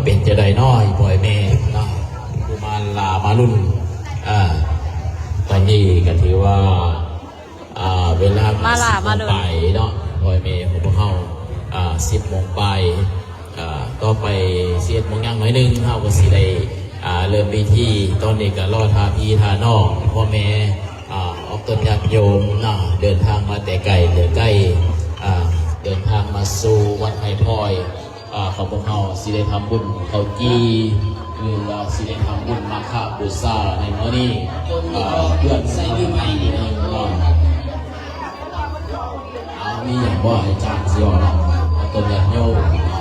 ປັນຈັ່ງໃດເນາະ ອີ່ພໍ່ອີ່ແມ່ເນາະ ກຸມາລາມາລຸນ ອ່າ ຕອນນີ້ກໍຖືວ່າ ອ່າ ເວລາກໍ ມາລາມາລຸນ ສິບໂມງປາຍເນາະ ພໍ່ແມ່ຂອງພວກເຮົາ ອ່າ ສິບໂມງປາຍ ອ່າ ຕໍ່ໄປສິບເອັດໂມງຫຍັງໜ້ອຍໜຶ່ງ ເຮົາກໍຊິໄດ້ ອ່າ ເລີ່ມພິທີ. ຕອນນີ້ກໍລໍຖ້າພີ່ຖ້ານ້ອງ ພໍ່ແມ່ ອ່າ ອອກຕົນຍາດໂຍມເນາະ ເດີນທາງມາແຕ່ໄກແຕ່ໄກ ອ່າ ເດີນທາງມາສູ່ວັດໄຮ່ພອຍ ອ່າ ຂອງພວກເຮົາຊິໄດ້ທຳບຸນເຂົ້າຈີ່ ຫຼືວ່າຊິໄດ້ທຳບຸນມາຄະບູຊາໃນມື້ນີ້ ອ່າ ເພື່ອນໃສ່ປີໃໝ່ນີ້ເນາະ. ເອົາ ມີຫຍັງບໍ່ ອາຈານຊິເວົ້ານຳ ອອກຕົນຍາດໂຍມເນາະ.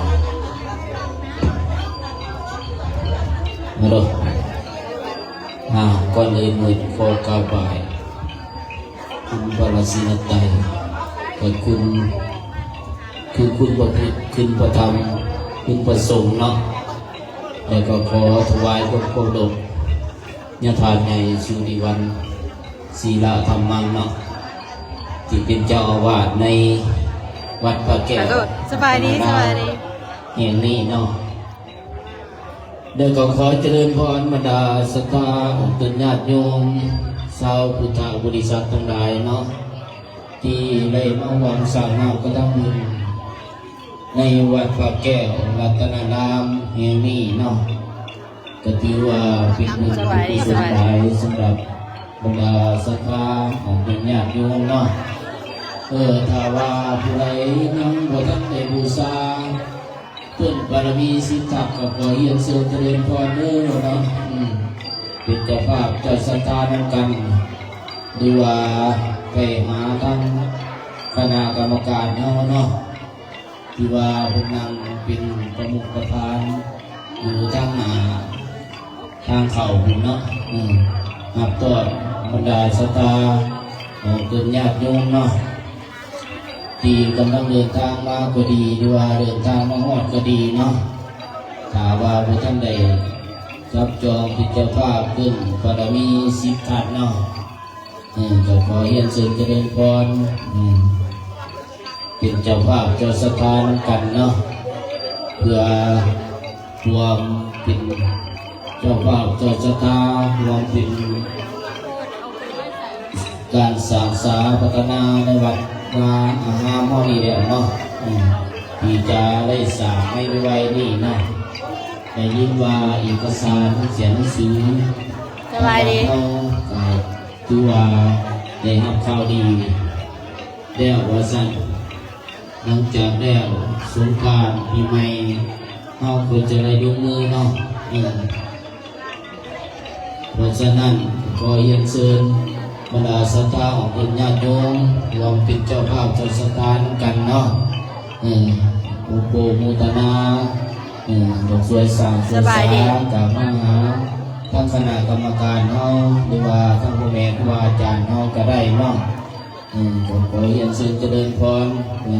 ມາເດີ ອ່າ ກ່ອນອື່ນໝົດຂໍກາບໄຫວ້ ຄຸນພະລັດຕິນະໄຕ ແລະ ຄຸນ ຄືຄຸນພະພຸດ ຄຸນພະທຳ ຄຸນພະສົງເນາະ ແລ້ວກໍຂໍຖວາຍຄວາມເຄົາລົບ ຍາທາດໃຫຍ່ສຸລິວັນ ສີລະທຳມັງເນາະ ທີ່ເປັນເຈົ້າອາວາດໃນວັດພະແກ້ວ ສະບາຍດີ ສະບາຍດີ ແຫ່ງນີ້ເນາະ. ແລ້ວກໍຂໍຈະເລີນພອນບັນດາສັດທາອອກຕົນຍາດໂຍມຊາວພຸດທະບໍລິສັດທັງຫຼາຍເນາະ ທີ່ໄດ້ມາຮ່ວມສ້າງນ້ຳກະທຳບຸນໃນວັດພະແກ້ວລັດຕະນະລາມແຫ່ງນີ້ເນາະ ກໍຖືວ່າເປັນບຸນ ສະບາຍດີ ກຸສົນຫຼາຍ ສະບາຍດີ ສຳລັບບັນດາສັດທາອອກຕົນຍາດໂຍມເນາະ. ເອີ ຖ້າວ່າຜູ້ໃດຍັງບໍ່ທັນໄດ້ບູຊາ ເພິ່ນບາລະມີສິບທັດ ກໍຂໍຮຽນເຊີນຈະເລີນພອນເດີເນາະ ອືມ ເປັນເຈົ້າພາບເຈົ້າສັດທານຳກັນ ຫຼືວ່າໄປຫາທາງຄະນະກຳມະການເຮົາເນາະ ທີ່ວ່າເພິ່ນນັ່ງເປັນປະມຸກປະທານຢູ່ທາງໜ້າ ທາງເຂົ້າພຸ້ນເນາະ ອືມ ຮັບຕ້ອນບັນດາສັດທາຂອງຕົນຍາດໂຍມເນາະ ທີ່ກຳລັງເດີນທາງມາກໍດີ ຫຼືວ່າເດີນທາງມາຮອດກໍດີເນາະ. ຖ້າວ່າບໍ່ທັນໄດ້ຈັບຈອງເປັນເຈົ້າພາບຂຶ້ນ ບາລະມີສິບທັດເນາະ ເອີ ກໍຂໍຮຽນເຊີນຈະເລີນພອນ ເປັນເຈົ້າພາບເຈົ້າສັດທານຳກັນເນາະ ເພື່ອຮ່ວມເປັນເຈົ້າພາບເຈົ້າສັດທາ ຮ່ວມເປັນການສ້າງສາພັດທະນາໃນວັດວາອາຮາມເຮົານີ້ແຫຼະເນາະ ທີ່ຈະໄດ້ສ້າງໃນໄວໆນີ້ເນາະ. ໄດ້ຍິນວ່າເອກະສານ ເສຍໜັງສື ສະບາຍດີ ເຮົາກໍ ຖືວ່າໄດ້ຮັບຂ່າວດີແລ້ວວ່າຊັ້ນ. ຫຼັງຈາກແລ້ວສົງການປີໃໝ່ ເຮົາກໍຈະໄດ້ລົງມືເນາະ. ເອີ ເພາະສະນັ້ນ ຂໍຮຽນເຊີນບັນດາສັດທາອອກຕົນຍາດໂຍມ ຮ່ວມເປັນເຈົ້າພາບເຈົ້າສັດທານຳກັນເນາະ. ເອີ ໂອໂປໂມທະນາ ເອີ ດອກສວຍສາມສວຍສາມ ສະບາຍດີ ກາບມາຫາທາງຄະນະກຳມະການເຮົາ ຫຼືວ່າທາງພໍ່ແມ່ຄູບາອາຈານເຮົາກໍໄດ້ເນາະ. ເອີ ກໍຂໍຮຽນເຊີນຈະເລີນພອນ ເອີ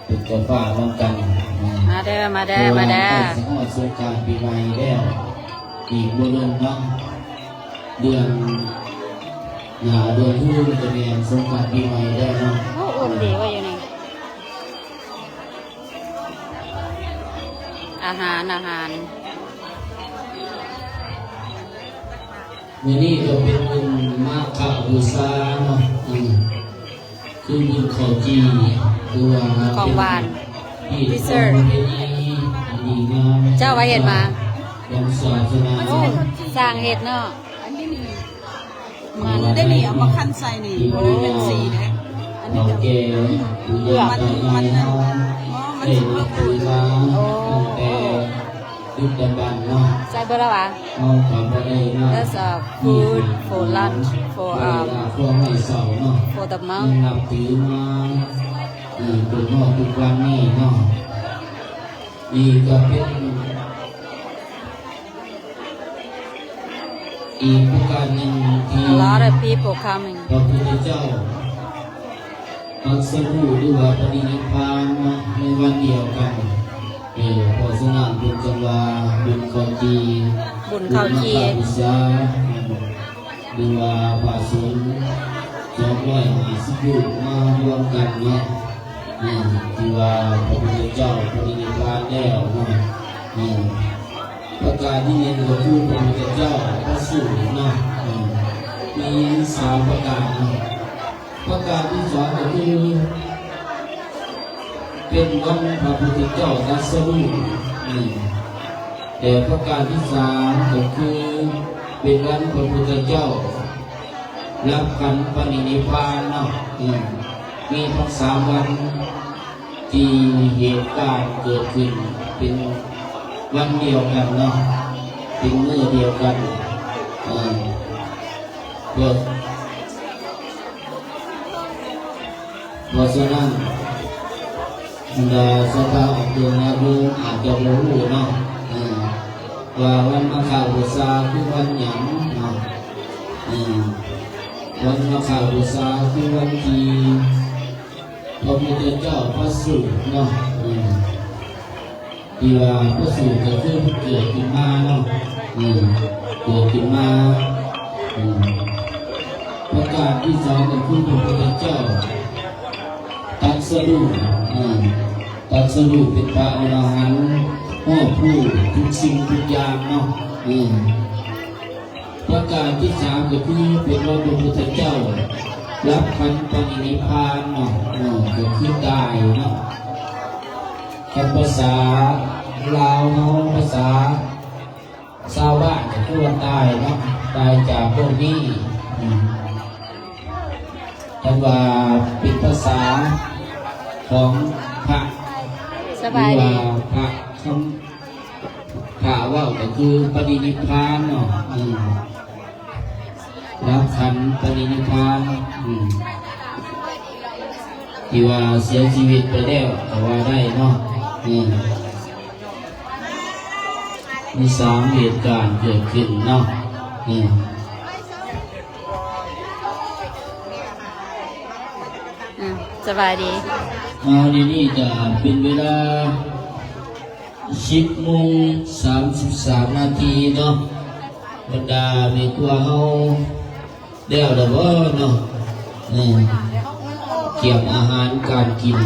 ເປັນເຈົ້າພາບນຳກັນ ເອີ ມາເດີ ມາເດີ ມາເດີ ເພາະວ່າໃກ້ຊິຮອດສົງການປີໃໝ່ແລ້ວ ອີກບໍ່ດົນເນາະ ເດືອນໜ້າເດືອນຮູ້ຈະແມ່ນສົງການປີໃໝ່ແລ້ວເນາະ. ໂອ້ ອຸ່ນດີວ່າຢູ່ນີ້ ອາຫານ ອາຫານ. ມື້ນີ້ກໍເປັນບຸນມາຄະບູຊາເນາະ ອືມ ຄືບຸນເຂົ້າຈີ່ ຫຼືວ່າຂອງຫວານ ເປັນ ດີເຊີດ ເຈົ້າວ່າເຮັດມາ ໂອ້ ຊ່າງເຮັດເນາະ. ມັນໄດ້ນີ້ ເອົາມາຄັ້ນໃສ່ນີ້ ບໍ່ໄດ້ເປັນສີເດ້. ອັນນີ້ກໍເປືອກ ມັນ ມັນ ມັນ ມັນຊິບໍ່ຂຸ້ນ. ໂອ້ ໃສ່ເບີລະຫວາ? That's a food for lunch for, um, for the monk. ນັບຖືມາ ເອີ ຈົນຮອດທຸກວັນນີ້ເນາະ. ນີ້ກໍເປັນ ອີກປະການໜຶ່ງທີ່ A lot of people coming. ພະພຸດທະເຈົ້າຕັດສະຮູ້ ຫຼືວ່າປະລິນິບພານເນາະ ໃນວັນດຽວກັນ. ເອີ ເພາະສະນັ້ນເພິ່ນຈຶ່ງວ່າບຸນເຂົ້າຈີ່ ບຸນເຂົ້າຈີ່ ບຸນມາຄະບູຊາ ຫຼືວ່າພະສົງສອງຮ້ອຍຫ້າສິບຮູບມາລວມກັນເນາະ. ເອີ ທີ່ວ່າພະພຸດທະເຈົ້າປະລິນິບພານແລ້ວເນາະ. ເອີ ການທີ່ເຫັນກໍຄືພະພຸດທະເຈົ້າພະສູງເນາະ ເອີ ມີສາມປະການເນາະ. ປະການທີສອງກໍຄືເປັນວັນພະພຸດທະເຈົ້າຕັດສະຮູ້ ເອີ ແລະ ປະການທີສາມກໍຄືເປັນວັນພະພຸດທະເຈົ້າລັບຂັນປະນິນິບພານເນາະ ເອີ ມີທັງສາມວັນ ທີ່ເຫດການເກີດຂຶ້ນເປັນວັນດຽວກັນເນາະ ເປັນມື້ດຽວກັນ ເອີ ເພາະ ເພາະສະນັ້ນ ບັນດາສັດທາອອກຕົນຍາດໂຍມອາດຈະບໍ່ຮູ້ເນາະ ເອີ ວ່າວັນມາຄະບູຊາຄືວັນຫຍັງເນາະ ເອີ ວັນມາຄະບູຊາຄືວັນທີ່ ພະພຸດທະເຈົ້າພະສູງເນາະ ເອີ ທີ່ວ່າພະສູງກໍຄືເກີດຂຶ້ນມາເນາະ ເອີ ເກີດຂຶ້ນມາ ເອີ ປະການທີສອງກໍຄືພະພຸດທະເຈົ້າຕັດສະຮູ້ ເອີ ຕັດສະຮູ້ເປັນພະອໍລະຫັນ ຮອບຮູ້ທຸກສິ່ງທຸກຢ່າງເນາະ ເອີ. ປະການທີສາມກໍຄືເປັນວ່າພະພຸດທະເຈົ້າລັບຂັນປະນິນິບພານເນາະ ເອີ ກໍຄືຕາຍເນາະ ຄັນພາສາລາວເຮົາ ພາສາຊາວບ້ານກໍຄືວ່າຕາຍເນາະ ຕາຍຈາກໂລກນີ້ ເອີ ຄັນວ່າເປັນພາສາຂອງພະ ສະບາຍດີ ຫຼືວ່າພະຄຳ ຖ້າເວົ້າກໍຄືປະນິນິບພານເນາະ ເອີ ລັບຂັນປະນິນິບພານ ເອີ ທີ່ວ່າເສຍຊີວິດໄປແລ້ວກໍວ່າໄດ້ເນາະ ເອີ ມີສາມເຫດການເກີດຂຶ້ນເນາະ ເອີ ອ່າ ສະບາຍດີ ອ່າ ດຽວນີ້ກໍເປັນເວລາ ສິບໂມງສາມສິບສາມນາທີເນາະ ບັນດາແມ່ຄົວເຮົາແລ້ວແລ້ວບໍ່ເນາະ ເອີ ກຽມອາຫານການກິນ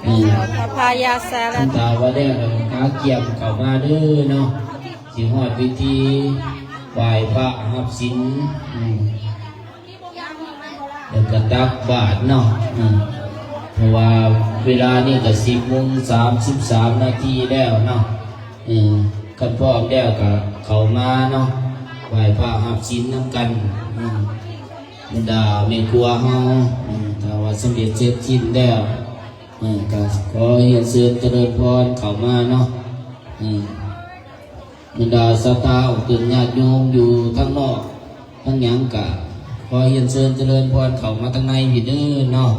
ເອີ ພາຍາສາລະ ຖ້າວ່າແລ້ວແລ້ວກໍກຽມເຂົ້າມາເດີເນາະ ຊິຮອດພິທີໄຫວ້ພະຮັບສິນ ເອີ ແລ້ວກໍຕັກບາດເນາະ ເອີ ເພາະວ່າເວລານີ້ກໍສິບໂມງສາມສິບສາມນາທີແລ້ວເນາະ ເອີ ຄັນພ້ອມແລ້ວກໍເຂົ້າມາເນາະ ໄຫວ້ພະຮັບສິນນຳກັນ ເອີ ບັນດາແມ່ຄົວເຮົາ ເອີ ຖ້າວ່າສຳເລັດເສັດສິ້ນແລ້ວ ເອີ ກໍຂໍຮຽນເຊີນຈະເລີນພອນເຂົ້າມາເນາະ ເອີ. ບັນດາສັດທາອອກຕົນຍາດໂຍມຢູ່ທາງນອກທາງຫຍັງກະ ຂໍຮຽນເຊີນຈະເລີນພອນເຂົ້າມາທາງໃນພີ້ເດີເນາະ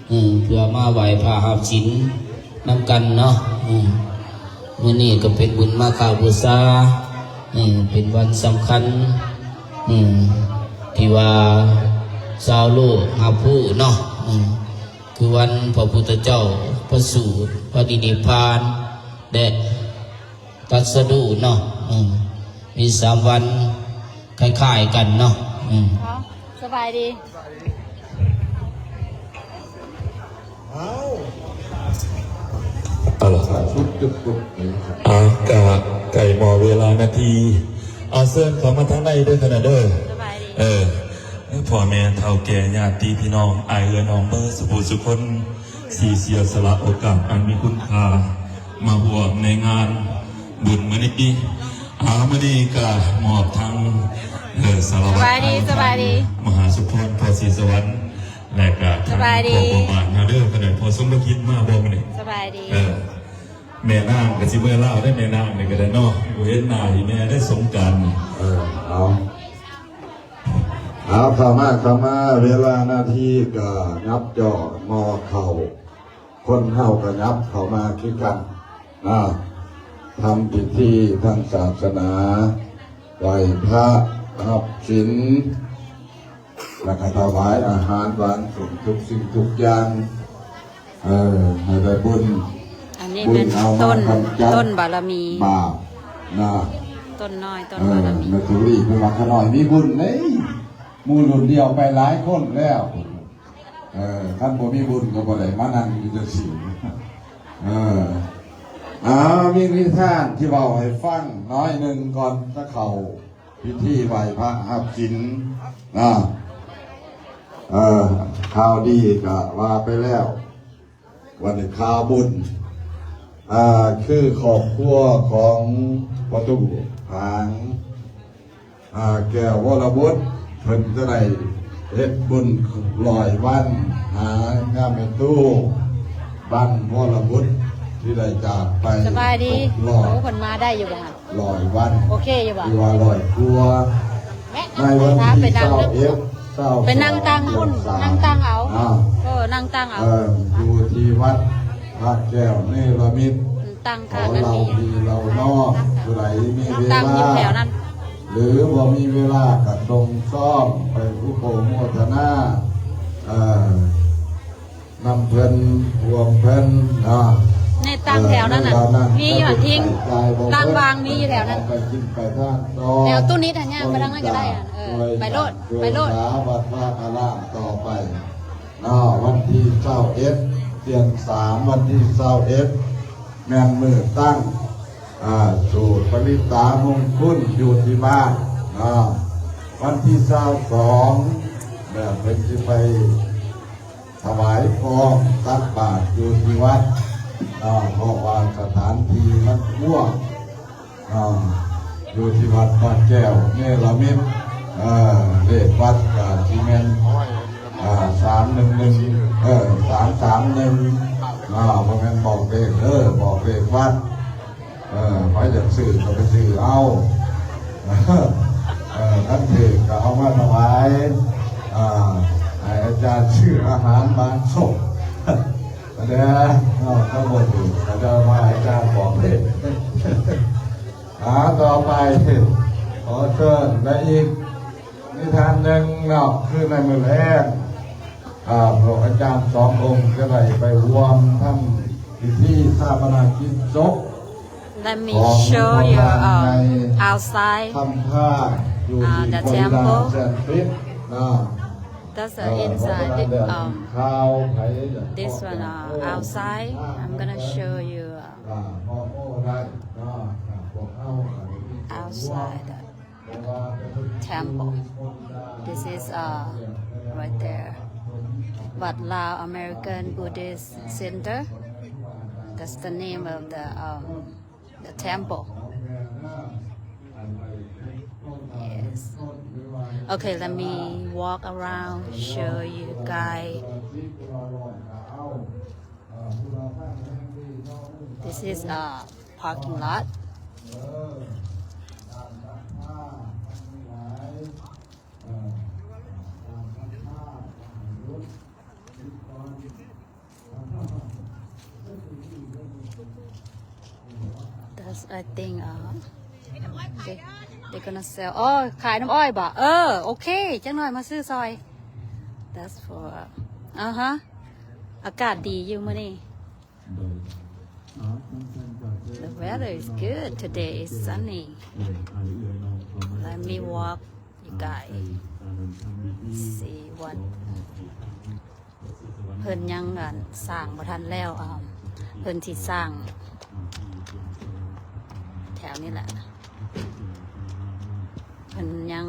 ເອີ ເພື່ອມາໄຫວ້ພະຮັບສິນນຳກັນເນາະ ເອີ ມື້ນີ້ກໍເປັນບຸນມາຄະບູຊາ ເອີ ເປັນວັນສຳຄັນ ເອີ ທີ່ວ່າຊາວໂລກຮັບຮູ້ເນາະ ເອີ ຄືວັນພະພຸດທະເຈົ້າປະສູດ ປະນິນິບພານ ແລະ ຕັດສະຮູ້ເນາະ ເອີ ມີສາມວັນຄ້າຍໆກັນເນາະ ເອີ ເອົາ ສະບາຍດີ ເອົາລະ ເອົາ ກະໃກ້ໝົດເວລານາທີ ເອົາ ເຊີນເຂົ້າມາທາງໃນເດີ ຄະນະເດີ ສະບາຍດີ ເອີ ພໍ່ແມ່ເຖົ້າແກ່ ຍາດຕິພີ່ນ້ອງ ອ້າຍເອື້ອຍນ້ອງເບິດສູ່ຜູ້ສູ່ຄົນ ທີ່ເສຍສະຫຼະໂອກາດອັນມີຄຸນຄ່າ ມາຮ່ວມໃນງານບຸນມື້ນີ້ ອາ ມື້ນີ້ກະມອບທັງ ເອີ ສາລະວັດ ສະບາຍດີ ສະບາຍດີ ມະຫາສຸພອນ ພໍ່ສີສະຫວັນ ແລະກະທັງ ສະບາຍດີ ພໍ່ປະມານເຮົາເດີ ຄະນະພໍ່ສົມພະກິດມາບໍ່ມື້ນີ້ ສະບາຍດີ ເອີ ແມ່ນາງກະຊິເມືອລາວໄດ້ ແມ່ນາງນີ້ກະໄດ້ເນາະ ບໍ່ເຫັນໜ້າອີ່ແມ່ໄດ້ສົງການນີ້ ເອີ ເອົາ ເອົາ ເຂົ້າມາ ເຂົ້າມາ ເວລານາທີກະຫຍັບຈໍ້ໝໍ້ເຂົ້າ ຄົນເຮົາກະຫຍັບເຂົ້າມາຄືກັນນະ ທຳພິທີທາງສາສະໜາ ໄຫວ້ພະ ຮັບສິນ ແລ້ວກະຖວາຍອາຫານຫວານສົມທຸກສິ່ງທຸກຢ່າງ ເອີ ໃຫ້ໄດ້ບຸນ ອັນນີ້ແມ່ນຕົ້ນ ຕົ້ນບາລະມີ ບາບນະ ຕົ້ນນ້ອຍ ຕົ້ນ ເອີ ບາລະມີ ແມ່ຕຸລີເພິ່ນວ່າ ຂະນ້ອຍມີບຸນເດ້ ໝູ່ລຸ້ນດຽວໄປຫຼາຍຄົນແລ້ວ ເອີ ຄັນບໍ່ມີບຸນກໍບໍ່ໄດ້ມານັ່ງຢູ່ຈັ່ງຊີ້ ເອີ ອ້າວ ມີນິທານທີ່ເວົ້າໃຫ້ຟັງໜ້ອຍໜຶ່ງກ່ອນຈະເຂົ້າພິທີໄຫວ້ພະຮັບສິນເນາະ. ເອີ ຂ່າວດີກະວ່າໄປແລ້ວ ວັນນີ້ຂ່າວບຸນ ເອີ ຄືຄອບຄົວຂອງພໍ່ຕູ້ຜາງ ອາ ແກ້ວ ວໍລະບຸດ ເພິ່ນຈະໄດ້ເຮັດບຸນຮ້ອຍວັນຫາຍາແມ່ຕູ້ ບັງ ວໍລະບຸດ ທີ່ໄດ້ຈາກໄປ ສະບາຍດີ ຄົບຮອບ ໂອ້ ເພິ່ນມາໄດ້ຢູ່ບໍ່ຫັ້ນ ຮ້ອຍວັນ ໂອເຄຢູ່ບໍ່ ຫຼືວ່າຮ້ອຍກວ່າ ໃນວັນທີຊາວເອັດ ຊາວສອງ ໄປນັ່ງຕັ່ງພຸ້ນ ນັ່ງຕັ່ງເອົາ ເອີ ນັ່ງຕັ່ງເອົາ ເອີ ຢູ່ທີ່ວັດພະແກ້ວເນລະມິດ ຕັ້ງ ຂໍເລົ່າພີ່ເລົ່ານ້ອງ ຜູ້ໃດມີເວລາ ຕັ້ງຢູ່ແຖວນັ້ນ ຫຼືບໍ່ມີເວລາກະສົ່ງຊອງໄປອະນຸໂມທະນາ ເອີ ນຳເພິ່ນ ຮ່ວມເພິ່ນເນາະ ໃນຕັ້ງແຖວນັ້ນນະ ເອີ ໃນເຫຼົ່ານັ້ນ ມີຢູ່ຫັ້ນ ກະເປັນໃຈຈ່າຍບໍ່ເບິດ ຕັ້ງວາງມີຢູ່ແຖວນັ້ນ ໄປກິນໄປທານຕໍ່ ແຖວຕູ້ນິດຫັ້ນ ຍ່າງໄປທາງນັ້ນກະໄດ້ ເອີ ໄປໂລດ ໄປໂລດ ຮັກສາວັດວາອາລາມຕໍ່ໄປ ເນາະ ວັນທີຊາວເອັດ ເດືອນສາມ ວັນທີຊາວເອັດ ແມ່ນມື້ຕັ້ງ ອາ ສູດປະລິດຕາມຸງຄຸນຢູ່ທີ່ບ້ານເນາະ ວັນທີຊາວສອງ ແລ້ວເພິ່ນຊິໄປຖວາຍພອນຕັກບາດຢູ່ທີ່ວັດເນາະ ເພາະວ່າສະຖານທີ່ມັນກວ້າງ ອ່າ ຢູ່ທີ່ວັດພະແກ້ວເນລະມິດ ເອີ ເລກວັດກະຊິແມ່ນ ອ່າ ສາມໜຶ່ງໜຶ່ງ ເອີ ສາມສາມໜຶ່ງ ອ່າ ບໍ່ແມ່ນບອກເລກເດີ ບອກເລກວັດ ເອີ ໃຜຢາກຊື້ກະໄປຊື້ເອົາ ເອີ ຄັນຖືກກະເອົາມາຖວາຍ ອ່າ ໃຫ້ອາຈານຊື້ອາຫານບາງສົບ ແດ່ ເນາະ ຖ້າບໍ່ຖືກ ອາຈານວ່າອາຈານບອກເລກ ອ່າ ຕໍ່ໄປ ຂໍເຊີນໄດ້ອີກນິທານໜຶ່ງເນາະ ຄືໃນມື້ແລງ ອ່າ ພວກອາຈານສອງອົງຈະໄດ້ໄປຮ່ວມທຳພິທີຊາປະນະກິດສົບ Let me show you, um, outside, uh, the temple. That's the inside. Um, this one, uh, outside. I'm gonna show you, uh, outside the temple. This is, uh, right there. ວັດລາວ American Buddhist Center. That's the name of the, um, the temple. Yes. Okay, let me walk around, show you guys. This is a parking lot. That's, I think, uh, they, they gonna sell. ອໍ ຂາຍນ້ຳອ້ອຍບໍ? ເອີ ໂອເຄ ຈັກໜ້ອຍມາຊື້ຊອຍ. That's for, ອ່າຮະ ອາກາດດີຢູ່ມື້ນີ້. The weather is good. Today is sunny. Let me walk, you guys. See what ເພິ່ນຍັງ ອັນ ສ້າງບໍ່ທັນແລ້ວ ອ່າ ເພິ່ນຊິສ້າງແຖວນີ້ແຫຼະ ເພິ່ນຍັງ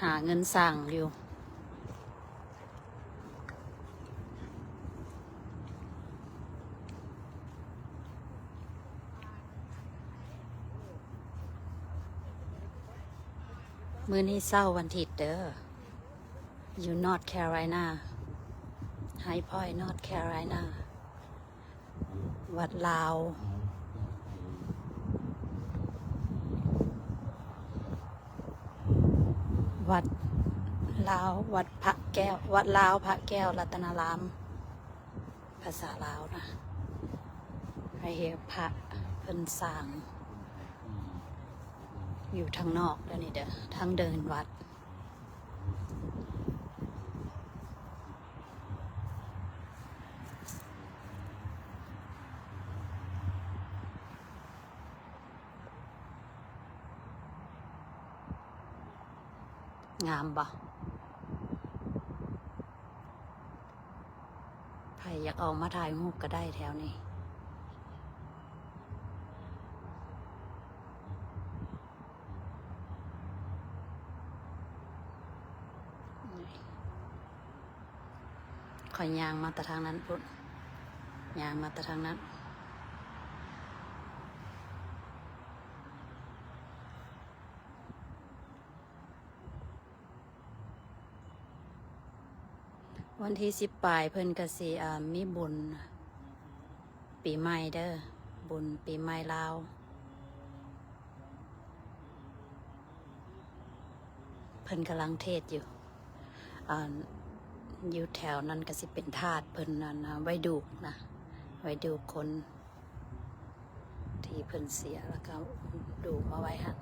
ຫາເງິນສ້າງຢູ່. ມື້ນີ້ເຊົ້າວັນທິດເດີ. ຢູ່ North Carolina, High Point, North Carolina. ວັດລາວ ວັດລາວ ວັດພະແກ້ວ ວັດລາວພະແກ້ວລັດຕະນາລາມ ພາສາລາວນະ ໃຫ້ເຮັດພະເພິ່ນສ້າງ ຢູ່ທາງນອກເດີນີ້ເດີ ທາງເດີນວັດ. ງາມບໍ່? ໃຜຢາກອອກມາຖ່າຍຮູບກະໄດ້ແຖວນີ້. ຂ້ອຍຍ່າງມາແຕ່ທາງນັ້ນພຸ້ນ, ຍ່າງມາແຕ່ທາງນັ້ນ. ວັນທີສິບປາຍເພິ່ນກະຊິ ອ່າ ມີບຸນປີໃໝ່ເດີ, ບຸນປີໃໝ່ລາວ. ເພິ່ນກຳລັງເທດຢູ່ ອ່າ ຢູ່ແຖວນັ້ນກະຊິເປັນທາດເພິ່ນ ອັນ ໄວ້ດູກນະ, ໄວ້ດູກຄົນທີ່ເພິ່ນເສຍ ແລ້ວກະດູກມາໄວ້ຫັ້ນ.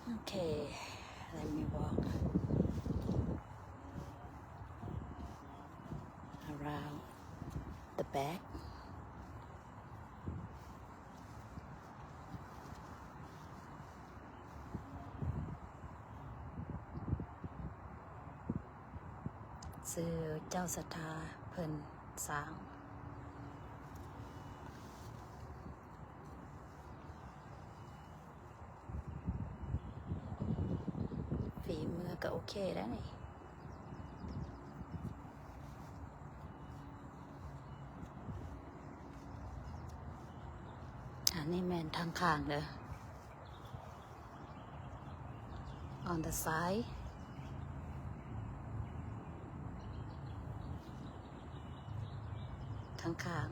ໂອເຄ let me walk around the back. ຊື່ເຈົ້າສັດທາເພິ່ນສ້າງ. ຝີມືກະໂອເຄແລ້ວນີ້. ອັນນີ້ແມ່ນທາງຂ້າງເດີ. On the side. ທາງຂ້າງ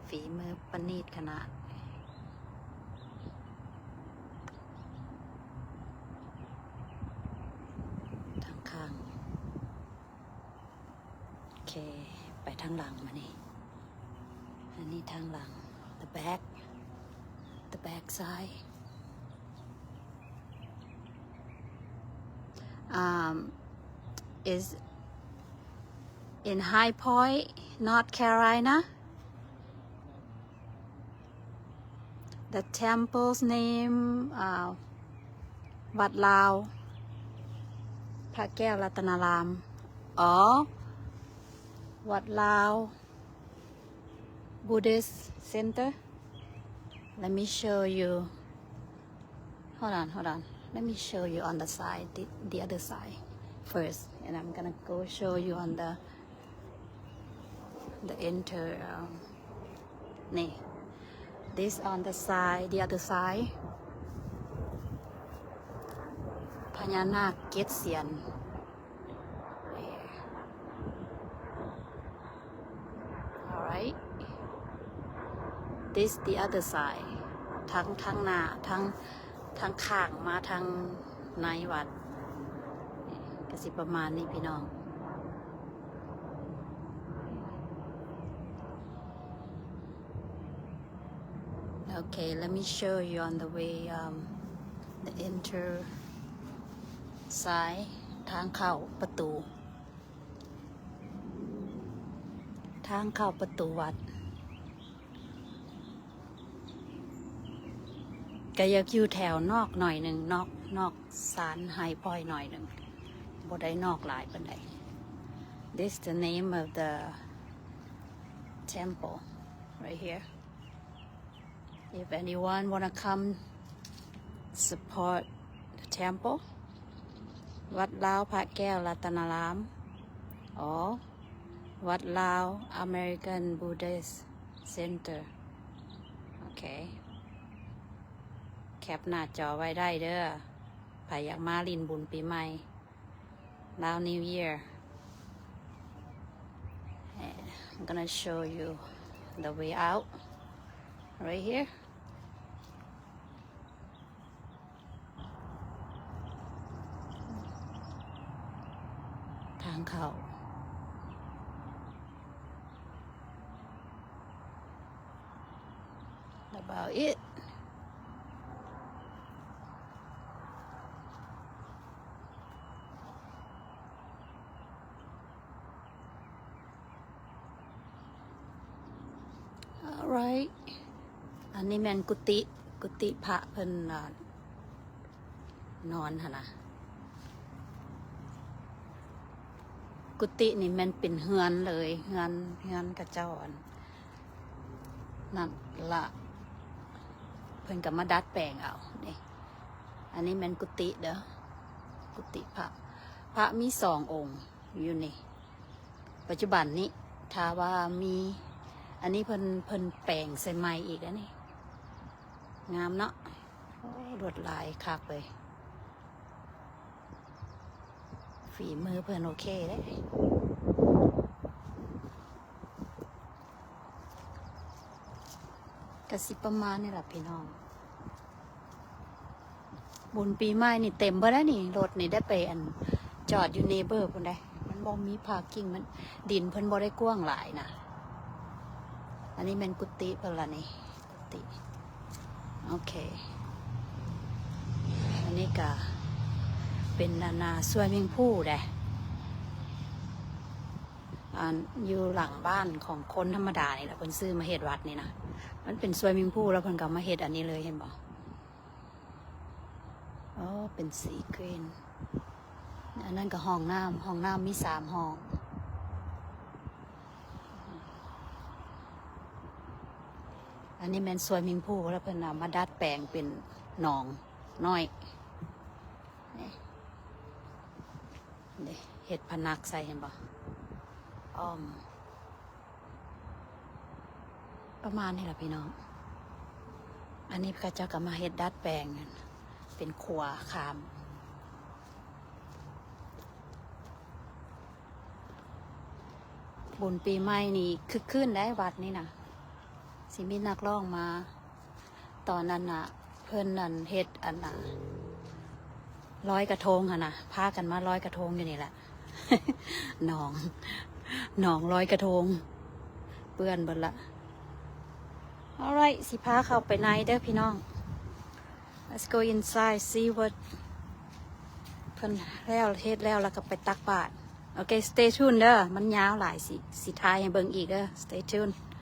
ຝີມືປະນີດຂະໜາດ. ທາງຂ້າງ. ໂອເຄ ໄປທາງຫຼັງມານີ້. ອັນນີ້ທາງຫຼັງ the back, the back side. Um, is in High Point, North Carolina. The temple's name, uh, ວັດລາວ ພະແກ້ວລັດຕະນາລາມ or ວັດລາວ Buddhist Center. Let me show you. Hold on, hold on. Let me show you on the side, the, the other side first. And I'm gonna go show you on the the enter, um, ນີ້ this on the side, the other side. ພະຍານາກເຈັດສຽນ. Alright. This the other side. ທາງ ທາງໜ້າ ທາງ ທາງຂ້າງມາທາງໃນວັດ. ກະຊິປະມານນີ້ພີ່ນ້ອງ. Okay, let me show you on the way, um, the enter side, ທາງເຂົ້າປະຕູ, ທາງເຂົ້າປະຕູວັດ. ກະຢາກຢູ່ແຖວນອກໜ້ອຍໜຶ່ງ, ນອກ ນອກສານໄຮພອຍໜ້ອຍໜຶ່ງ, ບໍ່ໄດ້ນອກຫຼາຍປານໃດ. This the name of the temple right here. If anyone wanna come support the temple, ວັດລາວພະແກ້ວລັດຕະນາລາມ or ວັດລາວ American Buddhist Center. ໂອເຄ ແຄປໜ້າຈໍໄວ້ໄດ້ເດີ ໃຜຢາກມາຫຼິ້ນບຸນປີໃໝ່ Lao New Year. And I'm gonna show you the way out right here. ທາງເຂົ້າ. About it. Alright. ອັນນີ້ແມ່ນກຸຕິ, ກຸຕິພະເພິ່ນ ອ່າ ນອນຫັ້ນນະ. ກຸຕິນີ້ແມ່ນເປັນເຮືອນເລີຍ, ເຮືອນ, ເຮືອນເຂົາເຈົ້າ ອັນນັ້ນລະ ເພິ່ນກະມາດັດແປງເອົາ. ນີ້ ອັນນີ້ແມ່ນກຸຕິເດີ. ກຸຕິພະ ພະມີສອງອົງຢູ່ນີ້ ປັດຈຸບັນນີ້ ຖ້າວ່າມີ ອັນນີ້ເພິ່ນ ເພິ່ນແປງໃສ່ໃໝ່ອີກ ອັນນີ້ງາມເນາະ. ໂອ້ ລວດລາຍຄັກເລີຍ ຝີມືເພິ່ນໂອເຄເດ້. ກະຊິປະມານນີ້ລະພີ່ນ້ອງ. ບຸນປີໃໝ່ນີ້ເຕັມເບິດແລ້ວນີ້ ລົດນີ້ໄດ້ໄປ ອັນ ຈອດຢູ່ເນເບີພຸ້ນເດ້. ມັນບໍ່ມີພາກິ້ງ ມັນ ດິນເພິ່ນບໍ່ໄດ້ກວ້າງຫຼາຍນະ. ອັນນີ້ແມ່ນກຸຕິເພິ່ນລະນີ້ ກຸຕິ. ໂອເຄ ອັນນີ້ກະເປັນ ອັນນ່າ ສວຍມິງພູເດ້. ອັນ ຢູ່ຫຼັງບ້ານຂອງຄົນທຳມະດານີ້ລະ ເພິ່ນຊື້ມາເຮັດວັດນີ້ນະ. ມັນເປັນສວຍມິງພູ ແລ້ວເພິ່ນກໍເອົາມາເຮັດອັນນີ້ເລີຍ ເຫັນບໍ່? ອໍ ເປັນສີກຣີນ. ອັນນັ້ນກໍຫ້ອງນ້ຳ ຫ້ອງນ້ຳມີສາມຫ້ອງ. ອັນນີ້ແມ່ນສວຍມິງພູ ແລ້ວເພິ່ນເອົາມາດັດແປງເປັນໜອງນ້ອຍ. ນີ້ ເຮັດພະນັກໃສ່ ເຫັນບໍ່? ອ້ອມ ປະມານນີ້ລະພີ່ນ້ອງ. ອັນນີ້ເຂົາເຈົ້າກໍມາເຮັດດັດແປງເປັນຂົວຂ້າມ. ບຸນປີໃໝ່ນີ້ຄຶກຄື້ນໄດ໋ ວັດນີ້ນະ ຊິມີນັກຮ້ອງມາ. ຕອນນັ້ນນະ ເພິ່ນນັ້ນເຮັດອັນນະ ລອຍກະທົງຫັ້ນນະ ພາກັນມາລອຍກະທົງຢູ່ນີ້ແຫຼະ ໜອງ ໜອງລອຍກະທົງ ເປື້ອນເບິດລະ. Alright ຊິພາເຂົ້າໄປໃນເດີພີ່ນ້ອງ. Let's go inside see what ເພິ່ນແລ້ວ ເຮັດແລ້ວ ແລ້ວກໍໄປຕັກບາດ. ໂອເຄ stay tuned ເດີ ມັນຍາວຫຼາຍ ຊິ ຊິຖ່າຍໃຫ້ເບິ່ງອີກເດີ stay tuned.